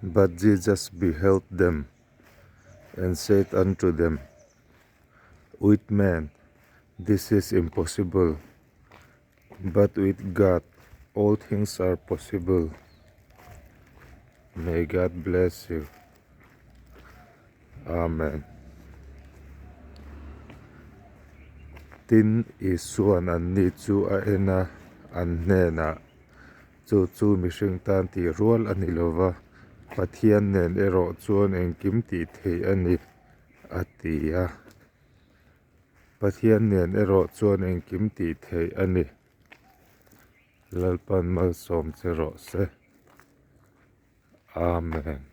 But Jesus beheld them and said unto them, With men this is impossible, but with God all things are possible. May God bless you. Amen. Tin, Isua'n anni chu a en a, an hnenah, Chu chu mihring tan tih rual a ni lo va, Pathian nen erawh chuan engkim tih theih a ni, a ti a. Pathian nen erawh chuan engkim tih theih a ni. Lalpan malsawm che rawh se. Amen.